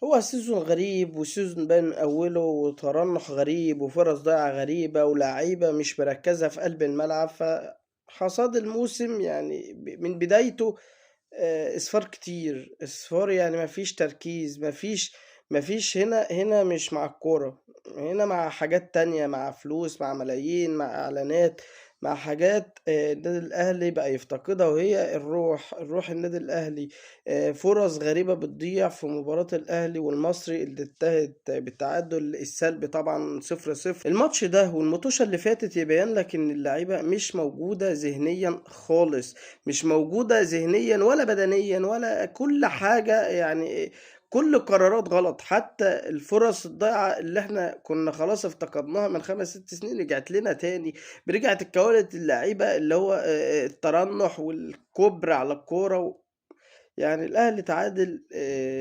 هو season غريب، و season باين من أوله، وترنح غريب، وفرص ضايعة غريبة، ولاعيبة مش مركزة في قلب الملعب. فحصاد الموسم يعني من بدايته اصفار كتير، اصفار، يعني مفيش تركيز، مفيش هنا مش مع الكورة، هنا مع حاجات تانية، مع فلوس، مع ملايين، مع إعلانات، مع حاجات النادي الأهلي بقى يفتقدها، وهي الروح، الروح النادي الأهلي. فرص غريبة بتضيع في مباراة الأهلي والمصري اللي انتهت بالتعادل السلبي طبعا 0-0. الماتش ده والمطوشة اللي فاتت يبين لك إن اللعيبة مش موجودة ذهنيا خالص، مش موجودة ذهنيا ولا بدنيا ولا كل حاجة، يعني كل القرارات غلط. حتى الفرص الضايعة اللي احنا كنا خلاص افتقدناها من 5-6 سنين رجعت لنا تاني، رجعت الكوارث اللعيبة اللي هو الترنح والكبر على الكورة يعني الأهلي تعادل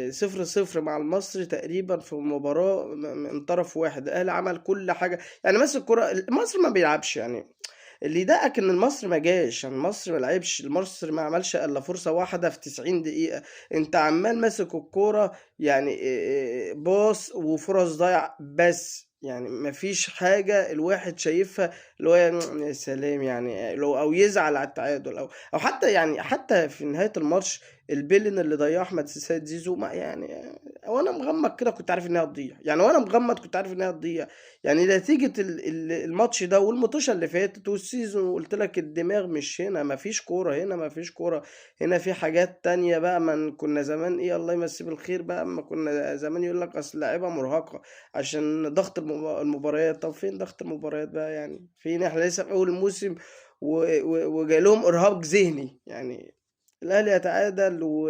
0-0 مع المصري تقريبا في مباراة من طرف واحد. الأهلي عمل كل حاجة، يعني ماسك الكورة، المصري ما بيلعبش، يعني اللي يضايقك ان المصري ما جاش، يعني المصري ما لعبش، المصري ما عملش الا فرصة واحدة في 90 دقيقة. انت عمال ماسك الكورة، يعني باص وفرص ضايعة بس، يعني ما فيش حاجة الواحد شايفها اللي هو يا سلام، يعني لو او يزعل على التعادل او حتى، يعني حتى في نهاية الماتش البيلن اللي ضيعه احمد سيد زيزو، ما يعني وانا مغمض كده كنت عارف انها هتضيع، يعني وانا مغمض كنت عارف انها هتضيع. يعني نتيجة الماتش ده والمطوشة اللي فاتت وال season، وقلت لك الدماغ مش هنا، مفيش كورة هنا، مفيش كورة هنا، في حاجات تانية بقى. من كنا زمان ايه، الله يمسيه بالخير بقى، اما كنا زمان يقول لك اصل اللعيبة مرهقة عشان ضغط المباريات. طب فين ضغط المباريات بقى؟ يعني فين؟ احنا لسه في اول الموسم وجاي لهم ارهاق ذهني. يعني الاهلي يتعادل، و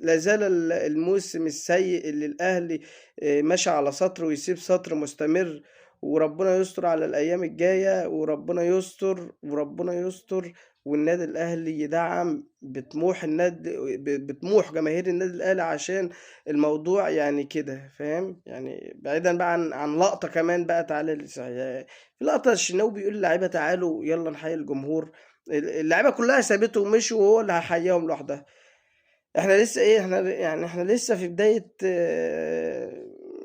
لا زال الموسم السيء اللي الأهلي ماشي على سطر ويسيب سطر مستمر، وربنا يستر على الأيام الجاية، وربنا يستر، وربنا يستر، والنادي الأهلي يدعم بطموح النادي، بطموح جماهير النادي الأهلي، عشان الموضوع يعني كده، فاهم؟ يعني بعيدا بقى عن لقطة كمان بقى، تعالى في لقطة الشناوي بيقول للعيبة تعالوا يلا نحيي الجمهور، اللعيبة كلها سابته ومشوا وهو اللي هيحييهم لوحدها. احنا لسه ايه، احنا يعني احنا لسه في بداية،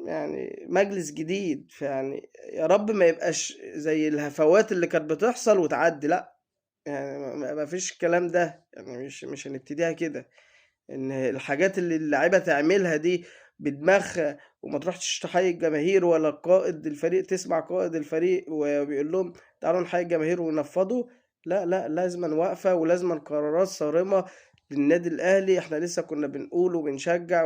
يعني مجلس جديد، فيعني يا رب ما يبقاش زي الهفوات اللي كانت بتحصل وتعدي، لا يعني ما فيش الكلام ده، يعني مش هنبتديها كده، ان الحاجات اللي اللعيبة تعملها دي بدماغها، وما تروحش تحيي الجماهير ولا قائد الفريق، تسمع قائد الفريق وبيقول لهم تعالوا نحيي الجماهير ونفضوا، لا لا، لازما واقفة ولازما قرارات صارمة للنادي الأهلي. احنا لسه كنا بنقول وبنشجع